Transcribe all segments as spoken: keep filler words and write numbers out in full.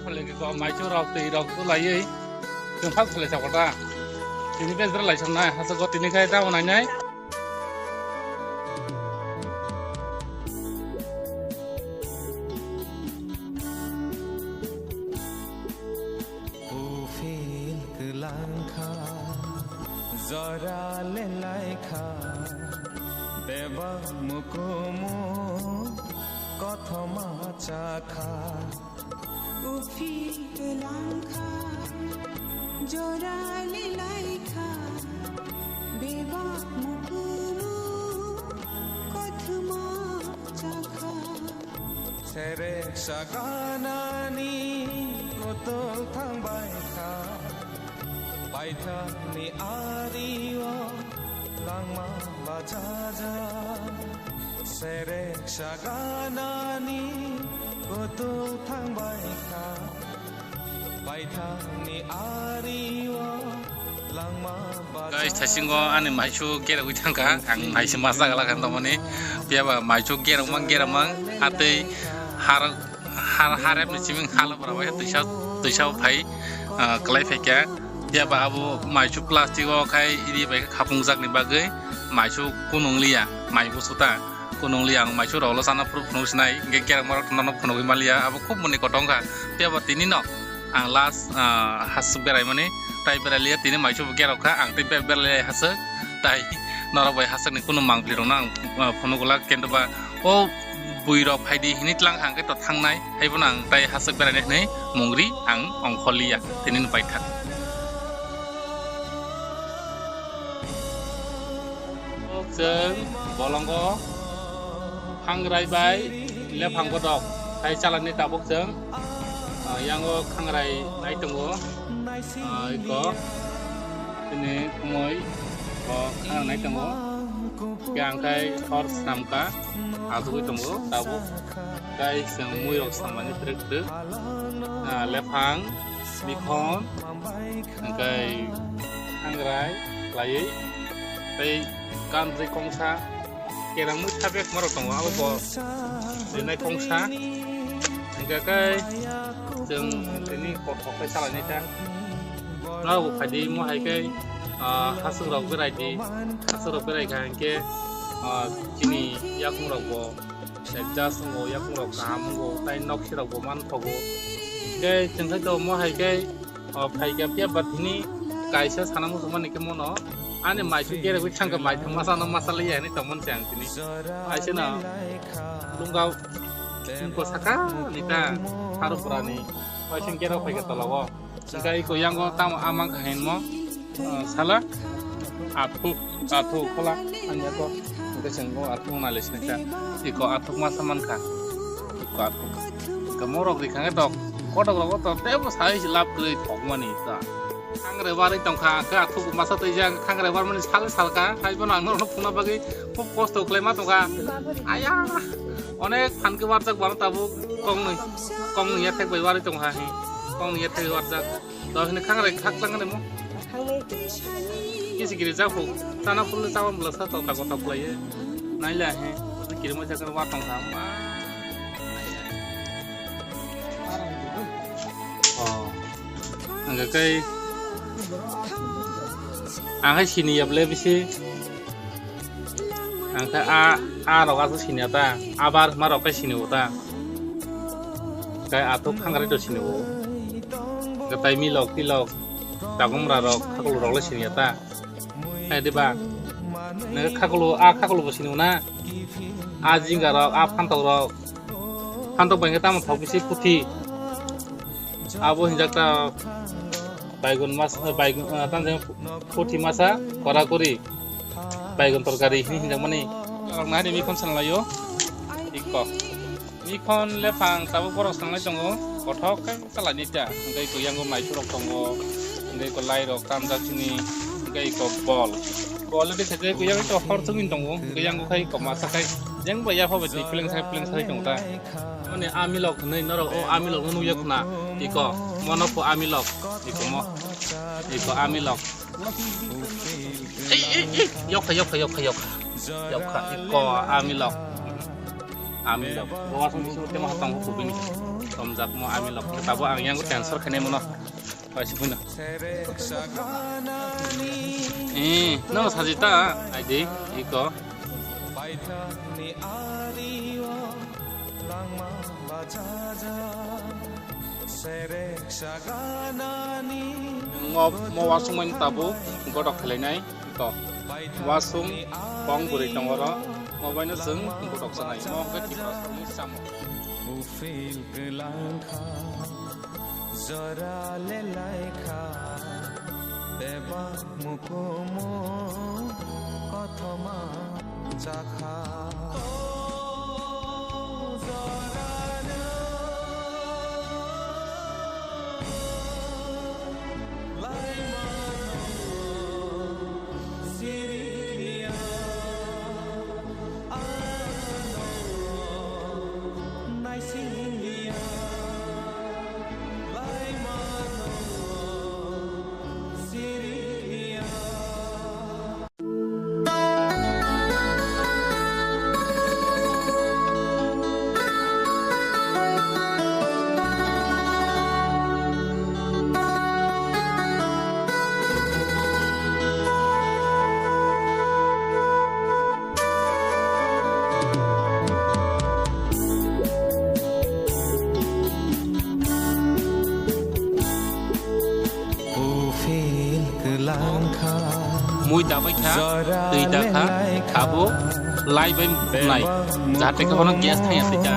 Lagi ko maichu rok twi rok tu laiwi. Chwng phal khlai chakota. Tini bes bra lai sanai, hasa go tini khai ta onai nai. Uphil kwlangkha, jora le laikha, bebak mukumu kothoma chakha. Uphil kwlangkha, jora le laikha, bebak mukumu kothoma chakha. Serek saganani kutol thangbai kha, baithakni ario langma bachaja. Serek saganani kutol thangbai kha, baithakni ario langma bachaja. Guys, thaisingo ani maichu geragwi thangkha, ang maichu masa gala khan tongmani, phiya ba maichu geragmang geragmang, atwi har, har, harepni chiming hala bwrwi twisa, twisa phai, ah, kwlai phaikha. Phiya ba abo maichu plastic o khai ri bai kha khapung jakni bagwi maichu kunung liya, mai busuta. Kunung liya ang maichu rok lo sana phuru phunuk sinai, hingke kereng borok no phunugwi maliya, abo khub moni kotong kha. Phiya ba tini no ang last, ah, hasuk berai mani, tai berai liya tini maichu bo kerok kha, ang tei be-, berai liya hasuk, tai norok bai hasuk ni kunu mangpli rok no ang, ah, phunuk glak, kintu ba o bui rok phai di hini tlang hang khe to thangnai, hai bono ang tai hasuk berai nai hinui mungri ang ongkhor liya tini no paithak. Chwng bolongo hangrai bai lephang bodok hai chalani tabuk chwng, ah, yango khangrai nai tongo, ah, iko chini kumui bo khangrai nai tongo. Khe ang khai hor swnamkha, asugwi tongo tabuk. Tei chwng muirok swnamani twrwk twrwk, ah, lephang, mikhon, hingkhai hangrai khlaiwi, tei kanjwi kongsa, kerang mui thabek morok tongo, abo bo rinai kongsa. Hingkha khe chwng tini kothok khe salainai ta. Norok bo phaidi, mo hai khe, ah, hasuk rok berai di, hasuk rok berai kha hinkhe, ah, chini yakung rok bo adjust wngo, yakung rok kaham wngo, tai nok sirok bo man thogo. Khe chwng khai to mo hai khe, o, phai khe phiya ba thini kaisa sana muchung mani khe mono ani maichu geragwi thangkha, maithang masa no masa liya hinui tongmani se ang tini. Aiseno lungao ko saka ni ta haru pura ni waising gerok phai khe tola o. Hingkhe iko yango tamo amang kha hinmo, ah, sala athuk, athuk khola, ani ako, hingkhe chwng bo athuk nai le sini kha, iko athuk masa man kha, iko athuk. Hingkhe morok rikha khe tok, kotok rogo to tebo sai lab kwrwi thok mani ta. Khangrai warwi tong kha, khe athuk masa twi jang khangrai warmani sal sal kha, hai bono ang norokno phunukna bagwi khub kosto khlai ma tong kha. Aya, onek phan khe warjak bono tabuk kong nwi, kong nwi ya thek bai warwi tong kha hi, kong nwi ya thek warjak. Dohini khangrai khaklang nimo. Kisi kiri japhuk. Chana phulni chama bwla sa tokta kotok khlaiwi. Naila he. Kiri mo jakar wa tong kha. Oh. Angga kai. Ang hai sini yable bisi. Ang khe a, a rok aswk sini ta, a bar ma rok khe sini o ta. Khe athuk khangrai to sini o. Khe tai milok tilok, dagomra rok, khakulu rok le sini ta. Hai de ba? Nang khakulu, a khakulu bo sini o na? A jinga rok, a phantok rok. Phantok bai khe tamo thok bisi puthi. Abo hinjak ta baigun mas, baigun, ah, tamo puthi masa, kora kori. Baigun torkari hini hinjakmani. Rok nahani mikhon sanlaio. Iko. Mikhon lephang tabuk borok sanglai tongo. Kothok khe salai nita. Hingke iko yango maisurok tongo. Hingke iko lairok tamjak sini. Hingke iko bol. Bol de khaje iko yango iko hor thungin tongo. Hingke yango khai iko masa khai. Jeng bai yapha bai twi pleng sai pleng sai tongo ta. Ani amilok hinui norok o amilok no nukya khna. Iko mono pho amilok. Iko mo. Iko amilok. Ei, ei, ei, yokha, yokha, yokha, yokha. Yokha, iko amilok. Amilok. Bo wasung bising temo hatong ko bini. Tomjak mo amilok. Tabo ang yang ko cancel khainai mono. Pai si puno. Eh, no sajita, ai de, iko. Mo, mo wasung main tabo, godok khlainai. To, wasung kong bwrwi tongo oro, mo baino chwng bwtok sanai, mo hwnkhe Tiprasani chamung. Uphil kwlangkha, jora le laikha, bebak mukumu kothoma chakha. Uphil kwlangkha. Mui dabai kha, twi da kha, abo lai bai nai. Jahate khe bono gas thangya twi da.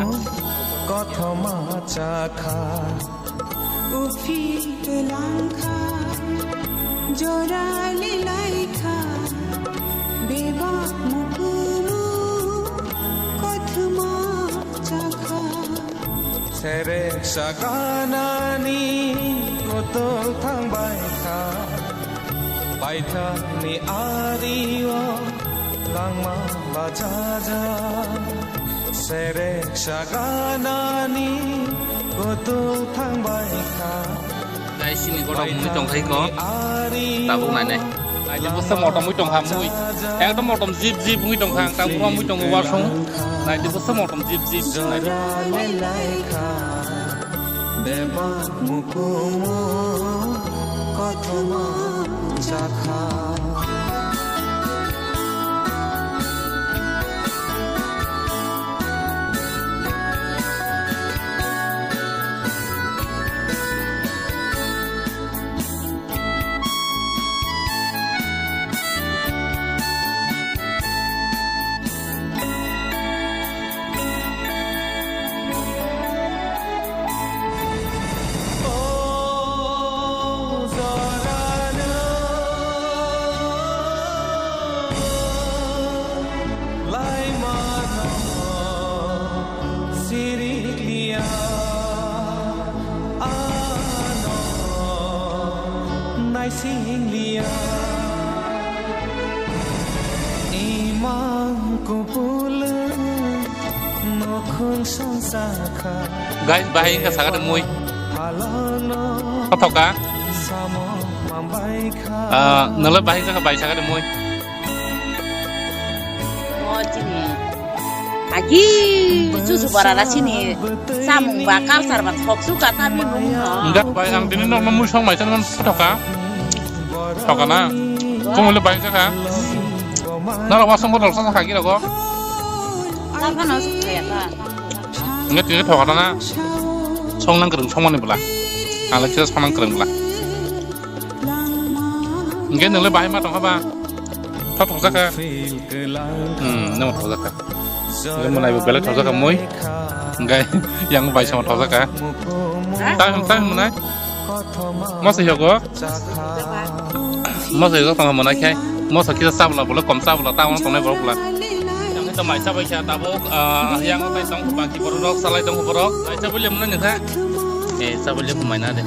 Kothoma chakha. Uphil kwlangkha, jora le laikha, bebak mukumu kothoma chakha. Serek saganani kotol thangbai kha, paithakni ario langma bachaja. Serek saganani kotol thangbai kha. Nai sini kotok mui tongkhai ko. Tabuk nai nai. Nai di bwsa motom mui tongkha mui. Ekdom motom jip jip mui tongkha ang tabuk mui tongo wasung. Nai di bwsa motom jip jip. Nai di. Bebak mukumu kothoma chakha. Naising liya. Imang kupul nokhung songsa kha. Guys, bahai wngkha sakha de mui. Halano. Kothoka. Samo mambai kha. Ah, nolo bahai wngkha bai sakha de mui. O chini agi chuchu bara ra chini samung ba culture ba thok su ka ta mi mung no. Enggak, bai, ang tini nok no mui song mai chan man thoka. Thoka na. Kung le bai ka. Na ra wasong ko dol sa kha gi ro go. Nang ka no su ya ka. Enggak, tini thoka na. Song nang kereng song mani bela. Ang le kisa song nang kereng bela. Enggak, nang le bahai ma tong ba. Thok thok jaka. Hmm, nang thok jaka. Nang manai bo belai thok jaka mui. Enggak, yang bai sama thok jaka. Tang tang manai. Masa yogo. Masa yogo tang manai khai. Masa kisa sabla bole kom sabla tang tong nai borok bla. Yang itu mai sabai kya tabuk, ah, yang tai tong baki borok salai tong borok. Mai sabai le manai nang kha. Eh, sabai le kumai na de.